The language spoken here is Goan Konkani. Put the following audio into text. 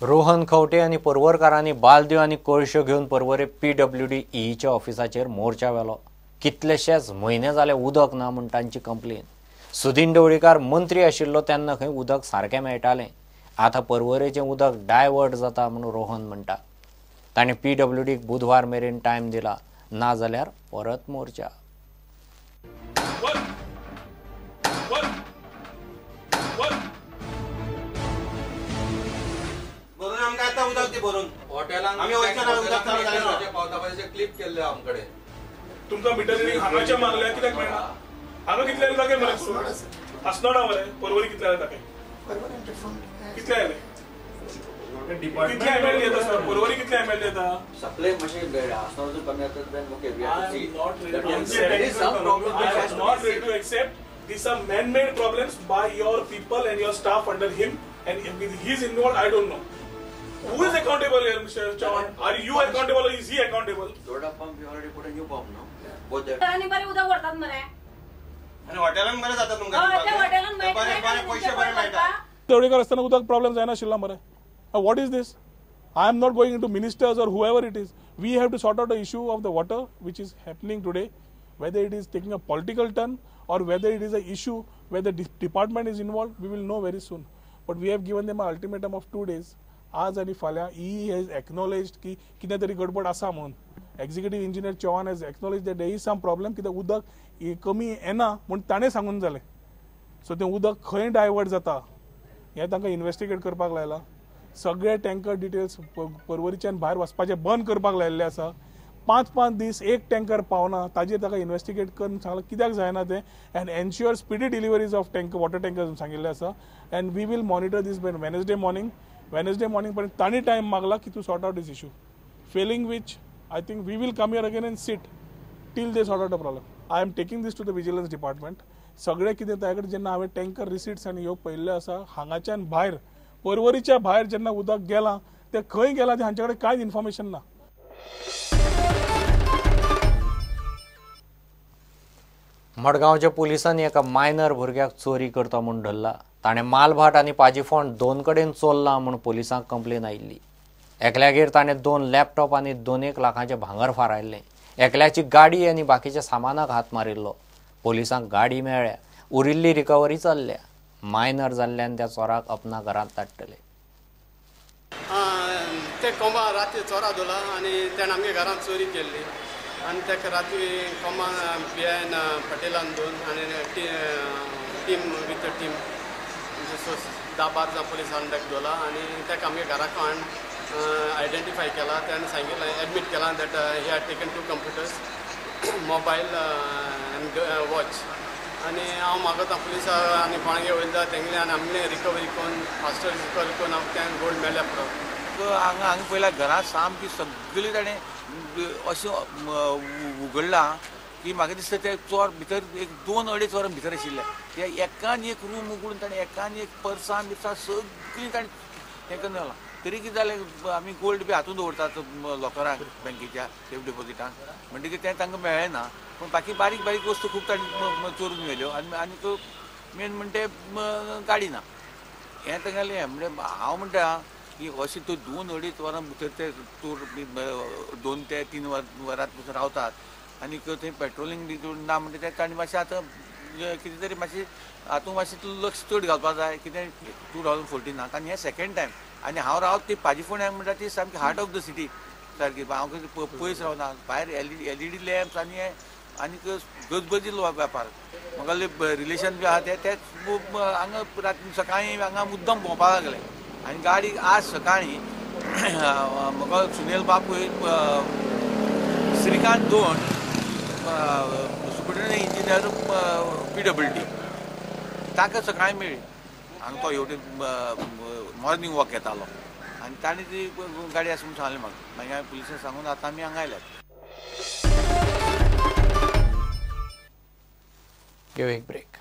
रोहन खंवटे आनी पर्वरकारांनी बालद्यो आनी कळश्यो घेवन पर्वरे पीडब्ल्यूडी ईच्या ऑफिसाचेर मोर्चा व्हेलो. कितलेशेच म्हयने जाले उदक ना म्हूण तांची कंप्लेन. सुदीन ढवळीकार मंत्री आशिल्लो तेन्ना खंय उदक सारकें मेळटालें, आतां पर्वरेचें उदक डायवर्ट जाता म्हूण रोहन म्हणटा. ताणें पीडब्ल्यूडीक बुधवार मेरेन टायम दिला, ना जाल्यार परत मोर्चा. क्लिप केल्ले आमकडे तुमकां मिटर रिडींग हांगाचे मागल्या कित्याक मेळना? हांगा कितले आयले दाखय मरे, अस्नोडा मरे, पर्वरी कितले आयले दाखय, कितले आयले, कितले एम एल येता सर, पर्वरी कितले एम एल येता? सप्लाय मातशें अस्नोडाचो कमी येता. Not ready to accept these are man-made problems by your people and your staff under him, and if he is involved, I don't know. Who is accountable here, Mr. Chavan? Are you accountable or is he accountable? Doda pump, you already put a new pump, no? Both there. आणि बरे उदक व्हरतात मरे. आणि हॉटेलांक बरे जाता तुमकां. हॉटेलांक बरे पैसे बरे मेळटा. ढवळीकार असताना उदक प्रॉब्लेम जायनाशिल्लो मरे. What is this? I am not going into ministers or whoever it is. We have to sort out the issue of the water which is happening today, whether it is taking a political turn or whether it is an issue where the department is involved, we will know very soon. But we have given them an ultimatum of 2 days. आज आनी फाल्यां ई हॅज एक्नॉलेज्ड की कितें तरी गडबड आसा म्हणून. Executive engineer Chavan has acknowledge that there is some problem, कित्याक उदक कमी येना म्हूण ताणें सांगून जालें. सो तें उदक खंय डायवर्ट जाता हें तांकां इन्वेस्टिगेट करपाक लायलां. सगळे टँकर डिटेल्स पर्वरीच्यान भायर वचपाचें बंद करपाक लायिल्लें आसा. 5-5 दीस एक टँकर पावना, ताजेर ताका इन्वेस्टिगेट करून सांगलां कित्याक जायना तें, and ensure speedy deliveries of tanker water tankers सांगिल्लें आसा. And we will monitor this by Wednesday morning. Wednesday morning पर्यंत तांणी टायम मागला की to sort out this issue, failing which I think we will come here again and sit till they sort out a problem. I am taking this to the vigilance department. सगळें कितें ताजे कडेन जेन्ना हांवें टँकर रिसिट्स आनी ह्यो पळयल्ल्यो आसा, हांगाच्यान भायर पर्वरीच्या भायर जेन्ना उदक गेलां तें खंय गेलां तें हांचे कडेन कांयच इन्फॉर्मेशन ना. मडगांवच्या पुलिसांनी एका मायनर भुरग्याक चोरी करता म्हूण धरला. ताणें मालभाट आनी पाजीफोंड दोन कडेन चोरला म्हूण पुलिसांक कंप्लेन आयिल्ली. एकल्यागेर ताणें 2 लॅपटॉप आनी 2 लाखांचें भांगर फारायल्लें. एकल्याची गाडी आनी बाकीच्या सामानाक हात मारिल्लो. पुलिसांक गाडी मेळ्ळ्या, उरिल्ली रिकवरी चल्ल्या. मायनर जाल्ल्यान त्या चोराक अपना घरांत धाडटले. ते कोंबा राती चोरा धरला आनी तेणें आमगे घरांत चोरी केल्ली आनी ताका राती कोंबा पी.आय. पटेलान दोन आनी टीम विथ टीम 10-12 जाण पुलिसांनी ताका धरला आनी ताका आमगे घराक हाडून आयडेंटिफाय केला. तेणें सांगिल्लें, एडमीट केलां that he had taken 2 computers, mobile and watch. आनी हांव मागता पुलिसा आनी कोणागे वयता तेंगले आनी आमगे रिकवरी करून फास्टर रिकवरी करून आमकां तें गोल्ड मेळ्ळ्या पुरो. हांगा हांगा पयल्या घरांत सामकी सगळी ताणें अशें उगडलां की म्हाका दिसता ते चोर भितर एक 2-2.5 वरां भितर आशिल्ले. ते एकान एक रूम उगडून ताणें एकान एक पर्सां बिर्सां सगळीं ताणें हें करून दवरलां. तरी कितें जालें, आमी गोल्ड बी हातूंत दवरतात लॉकराक बँकेच्या सेफ डिपोजिटान, म्हणटकीर तें तांकां मेळ्ळें ना. पूण बाकी बारीक बारीक वस्तू खूब ताणें चोरून व्हेल्यो आनी आनीक मेन म्हणटे गाडी ना. हें तांगेलें हें म्हणजे हांव म्हणटा की अशें त्यो 2-2.5 वरां भितर ते चोर 2 ते 3 वरां पसून रावतात आनी थंय पेट्रोलिंग बी ना म्हणटा तें ताणें मातशें आतां कितें तरी मातशें हातूंत मातशें लक्ष चड घालपाक जाय. कितें 2014 आनी हें सेकेंड टायम. आनी हांव रावत ती पाजीफोंड्याक म्हणटा ती सामकी हार्ट ऑफ the city सारकी. हांव पयस रावना, भायर एलईडी लॅम्प्स आनी हें आनीक गजबजीलो वेपार. म्हाका रिलेशन बी आहा ते हांगा राती सकाळीं हांगा मुद्दम भोंवपाक लागले. आनी गाडी आज सकाळीं म्हाका सुनील बापूय Shrikant Dhond superintendent engineer PWD ताका सकाळीं मेळ्ळी. हांगा तो हेवटेन मॉर्निंग वॉक येतालो आनी ताणें ती गाडी आसा म्हूण सांगलें म्हाका. मागीर हांवें पुलिसांक सांगून आतां आमी हांगा आयल्यात. घेवया एक ब्रेक.